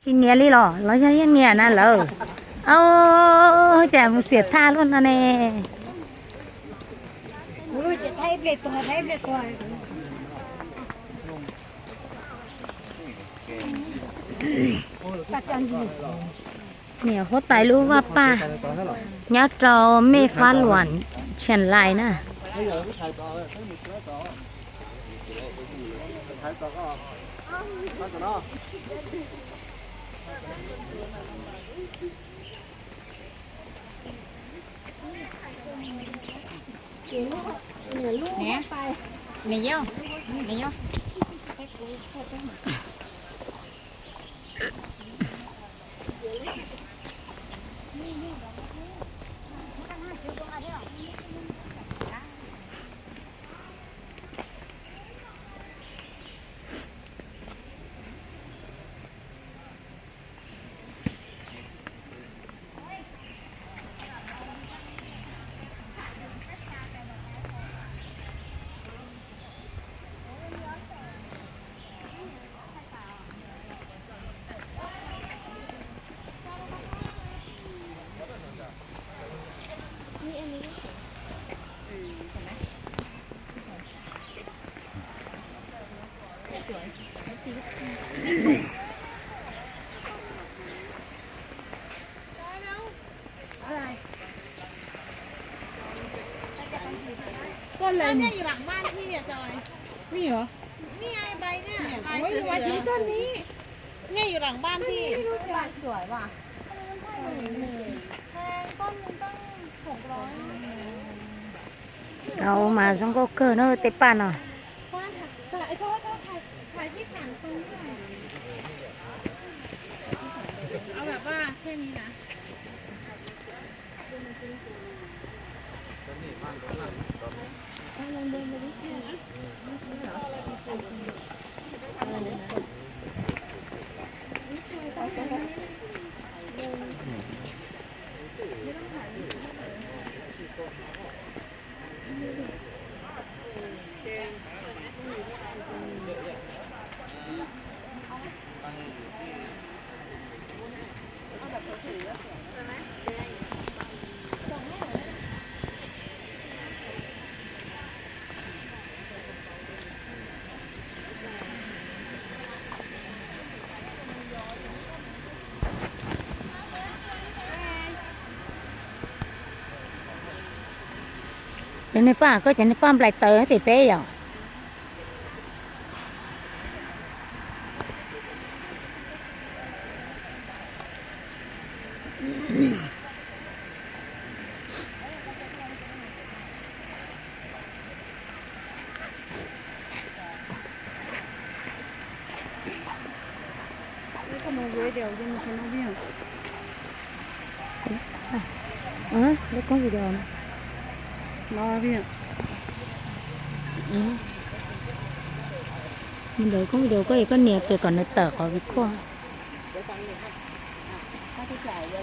Tsis nias li los los yog yeej nias na lawm. Au, cas mus xiam thaj luaj no ne. Niam huab tais lub vaj paj nyob rau Mej Fab Luam, Tshias Lais na. Koj lees. Nyiaj yus lam npaj thiaj tsis. Nyiaj yus lam npaj thiaj. Tau mas zoo nkauj kawg na tej paj no. Cov niag paj, koj cov niag paj nplais taws tim peb yom. Lub koob video no. Mus ntawm koob video koj, koj nias pem kom nws tawm qhov record.